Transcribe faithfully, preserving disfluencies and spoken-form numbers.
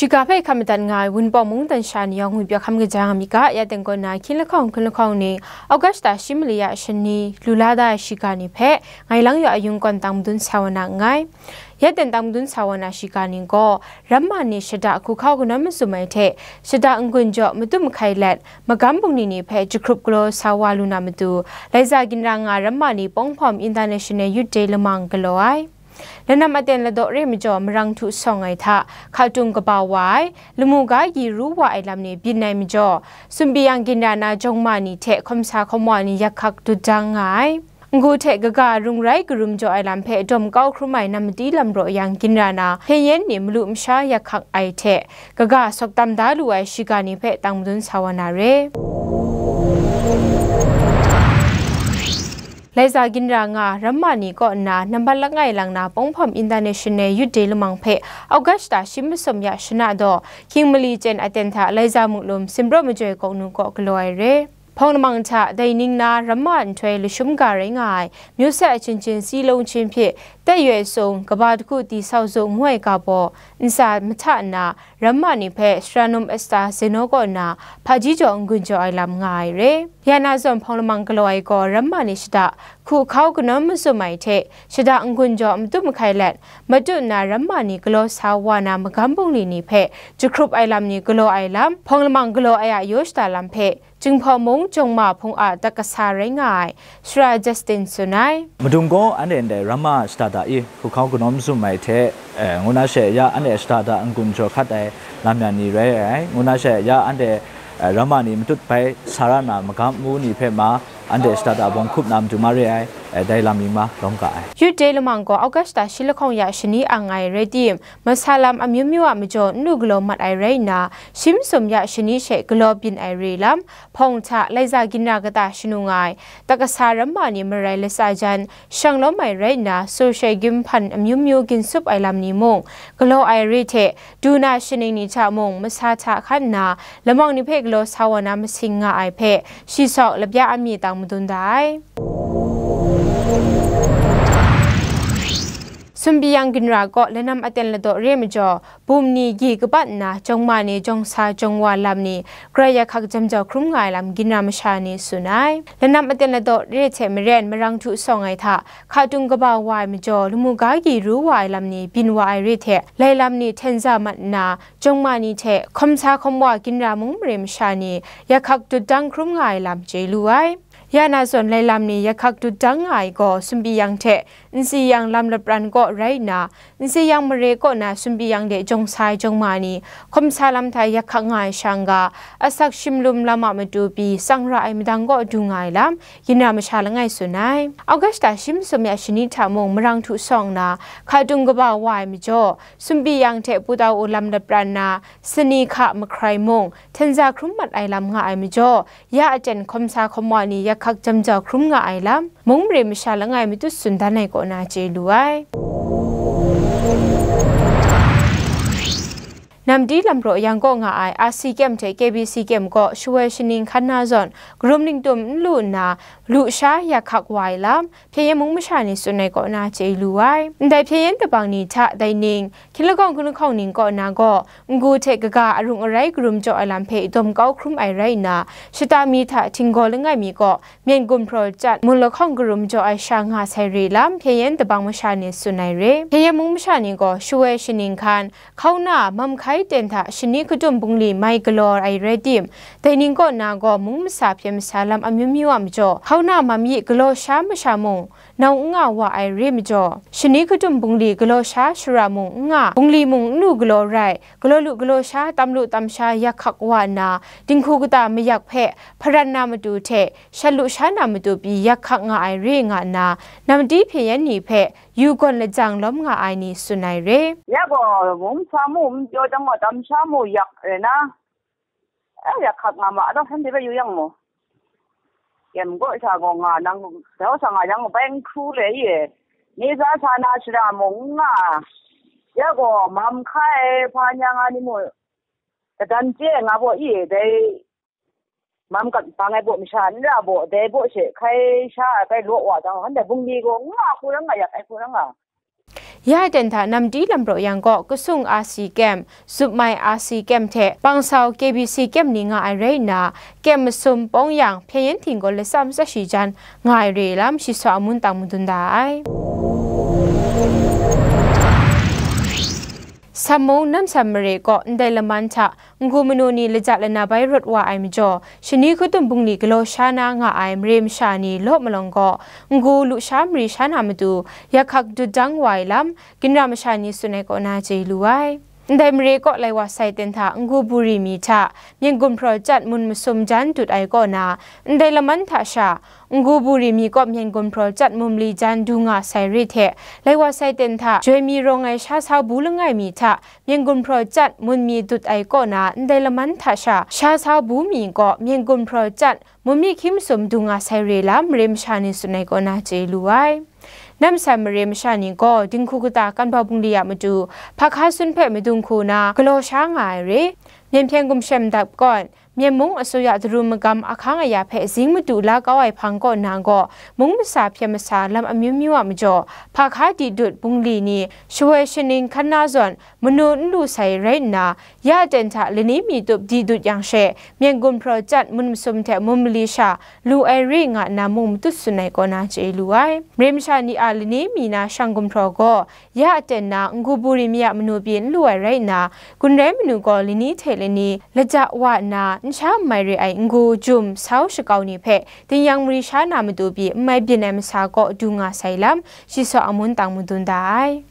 Ga hpe hkap madat nga ai Wunpawng mungdan sha ni yawng ngwi pyaw hkam kaja nga mi ga, ya teng kaw na hkying lahkawng hkun lahkawng ni, August shi mali ya shani, lu la da ai shiga ni hpe, ngai lang yaw ayung kawn tang madun sa wa na nngai. Ya teng tang madun sa wa na shiga ni gaw, ramma ni shada hku hkau kanawn mazum ai hte, shada n-gun jaw matu mahkai let, magam bungli ni hpe jahkrup galaw sa wa lu na matu, Laiza ginra nga ramma ni Pawng Hpawm International Youth Day lamang galaw ai. Lanam aten ladaw re majaw marang htu sawng ai hta, hkatung kaba wa ai, lamu ga gyi ru wa ai lam ni byin ai majaw, Sumpi yang ginra na jawng ma ni hte hkawm sa hkawm wa ni yak hkak dut dang nga ai. Ngu hte kaga rung rai karum jaw ai lam hpe dawm kau hkrum ai nam mati lam raw yang ginra na, hpyen yen ni malu masha yak hkak ai hte, kaga sawk tam da lu ai shiga ni hpe tang madun sa wa na re. Laiza ginra nga ramma ni kaw nna nambat langai lang na Pawng Hpawm International Youth Day lamang hpe August shi masum ya shana daw, hkying mali chyen aten hta Laiza Munglum Simpraw Majoi Kawknu kaw galaw ai re. Hpawng lamang hta dai ning na ramma nhtoi lashum ga rai nga ai, myu se a chinchin si long chin hpyi, tet yoi sung, kaba dahku ti sau zu ngu ai ga baw, ntsa mahta nna, ramma ni hpe Sranum Esta Zeno kaw na hpaji jaw n-gun jaw ai lam nga ai re. Ya na zawn hpawng lamang galaw ai gaw ramma ni shada hku hkau kanawn mazum ai hte, shada n-gun jaw matu mahkai let, matu nna ramma ni galaw sa wa na magam bungli ni hpe jahkrup ai lam ni galaw ai lam, hpawng lamang galaw ai a yaw shada lam hpe, Jinghpaw mung jawng ma hpung a dat kasa rai nga ai, Sara Justin tsun ai. Madung gaw anhte ndai ramma shada da i, hku hkau kanawn mazum ai hte, eh, ngu na she ya anhte shada da n-gun jaw hkat ai lam ya ni rai ai, ngu na she ya anhte, eh, ramma ni matut bai sa ra na magam mu ni hpe ma, anhte shada da bawng hkup na matu ma re ai, eh, dai lam mi ma lawm ga ai. Youth Day lamang gaw August shi lahkawng ya shani ang ai rai tim, masa lam amyu myu a majaw n lu galaw mat ai rai nna, shi masum ya shani she galaw byin ai re lam, hpawng hta Laiza ginra kata shanu nga ai, dat kasa ramma ni marai latsa jan, shang lawm ai rai nna, social gyim hpan amyu myu ginsup ai lam ni mung, galaw ai re hte, du na shaning ni hta mung, masa hta hkan nna, lamawng ni hpe galaw sa wa na masing nga ai hpe, shi sawk lapya a mi tang madun da ai. Sumpi yang ginra kaw lanam aten ladaw re majaw, bum ni gyi kabat nna, jawng ma ni jawng sa jawng wa lam ni, grai yak hkak jam jau hkrum nga ai lam ginra masha ni tsun ai. Lanam aten ladaw re hte maren marang htu sawng ai hta, hkatung kaba wa ai majaw, lamu ga gyi ru wa ai lam ni byin wa ai re hte, lai lam ni hten za mat nna, jawng ma ni hte hkawm sa hkawm wa ginra mung mare masha ni, yak hkak dut dang hkrum nga ai lam chye lu ai. Ya na zawn lai lam ni yak hkak dut dang nga ai gaw, Sumpi yang hte Nsi yang lam lapran kaw rai nna, Nsi yang mare kaw na Sumpi yang de jawng sa ai jawng ma ni, hkawm sa lam hta yak hkak nga ai sha n-ga, asak shimlum lam a matu pyi tsang ra ai madang kaw du nga ai lam, ginra masha langai tsun ai. August shi masum ya shani hta mung marang htu sawng nna, hkatung kaba wa ai majaw, Sumpi yang hte Putau u lam lapran na, sani hka mahkrai mung, hten za hkrum mat ai lam nga ai majaw, ya aten hkawm sa hkawm wa ni yak hkak jam jau hkrum nga ai lam, mung mare masha langai matut tsun dan ai kaw na chye lu ai. Namdi lamraw yang kaw nga ai R C camp hte K B C camp kaw shawoi shaning hkan na zawn, karum ningtum n lu nna, lu sha yak hkak wa ai lam, Hpyen yen mung masha ni tsun ai kaw na chye lu ai. Ndai hpyen yen dabang ni hta dai ning, hkying lahkawng hkun lahkawng ning kaw na gaw, n-gu hte kaga arung arai karum jaw ai lam hpe dawm kau hkrum ai rai nna, shata mi hta htinggaw langai mi kaw, myen gumhpraw chyat, mun lahkawng karum jaw ai sha nga sai re lam, hpyen yen dabang masha ni tsun ai re. Hpyen yen mung masha ni gaw, shawoi shaning hkan, hkauna, mam hkai ten hta shani hkadum bungli mai galaw ai rai tim, dai ning kaw na gaw mung masa hpyen masa lam amyu myu a majaw, hkauna mam yi galaw sha masha mung, nau n nga wa ai re majaw, shani hkadum bungli galaw sha shara mung n nga, bungli mung n lu galaw rai, galaw lu galaw sha tam lu tam sha yak hkak wa nna, dinghku kata mayak hpe hparan na matu hte, shat lu sha na matu pyi yak hkak nga ai re nga nna, namdi hpyen yen ni hpe yu gawn lajang lawm nga ai ni tsun ai re. Ya gaw, mung sa mu n pyaw jang gaw, tam sha mu yak rai na, eh, yak hkak nga ma, a dawng hkyen de hpe yu yang mu. Kem gaw sha gaw nga nang, jau sa nga yang bai n hkru le ye. Ni sa sa na shara mung n nga. Ya gaw, mam hkai hpa nya nga ni mu, kadan chye nga baw i, dai mam gat bang ai baw masha n ra baw, dai baw she hkai sha ai kai law wa jang, anhte bungli gaw n nga hku rang nga, yak ai hku rang nga. Ya aten hta namti lam raw yang gaw, Kasung R C Camp, Zupmai R C Camp hte Pangsau K B C Camp ni nga ai rai nna, camp masum pawng yang hpyen yen htinggaw latsa matsa shi jan nga ai re lam, shi saw a mun tang madun da ai. Sammung Namsan mare kaw ndai laman hta Ngu manu ni laja lana bai rawt wa ai majaw, shani hkudum bungli galaw sha na nga ai mare masha ni law malawng gaw, Ngu lusha mari sha na matu, yakhak dut dang wa ai lam, ginra masha ni tsun ai kaw na chye lu ai. Ndai mare kaw lai wa sai ten hta Ngu buri mi hta, myen gumhpraw chyat mun masum jan dut ai kaw na, ndai laman hta sha, Ngu buri mi kaw myen gumhpraw chyat mun mali jan du nga sai re hte, lai wa sai ten hta, joi mi rawng ai sha sau bu langai mi hta, myen gumhpraw chyat mun mi dut ai kaw na, ndai laman hta sha, sha sau bu mi kaw myen gumhpraw chyat mun mi hkying masum du nga sai re lam, mare masha ni tsun ai kaw na chye lu ai. Namsan mare masha ni gaw, dinghku kata kanbau bungli a matu, hpa hka sun hpe madung hku na, galaw sha nga ai re, myen hpyen gumshem dap kawn, Myen mung asuya daru magam ahkang aya hpe zing madu la kau ai hpang kaw na gaw, mung masa hpyen masa lam amyu myu a majaw, hpa hka di dut bungli ni shawoi shaning hkan na zawn manu n lu sai rai nna, ya aten hta lani mi tup di dut yang she, myen gumhpraw chyat mun masum hte mun mali sha lu ai re nga nna mung matut tsun ai kaw na chye lu ai. Mare masha ni a lani mi na shang gumhpraw gaw, ya aten na Ngu buri mi a manu pyi n lu ai rai nna, gun rai manu gaw lani hte lani laja wa nna n sha n mai re ai Ngu jum sau shakau ni hpe tingnyang mari sha na matu pyi n mai byin ai masa kaw du nga sai lam, shi saw a mun tang madun da ai.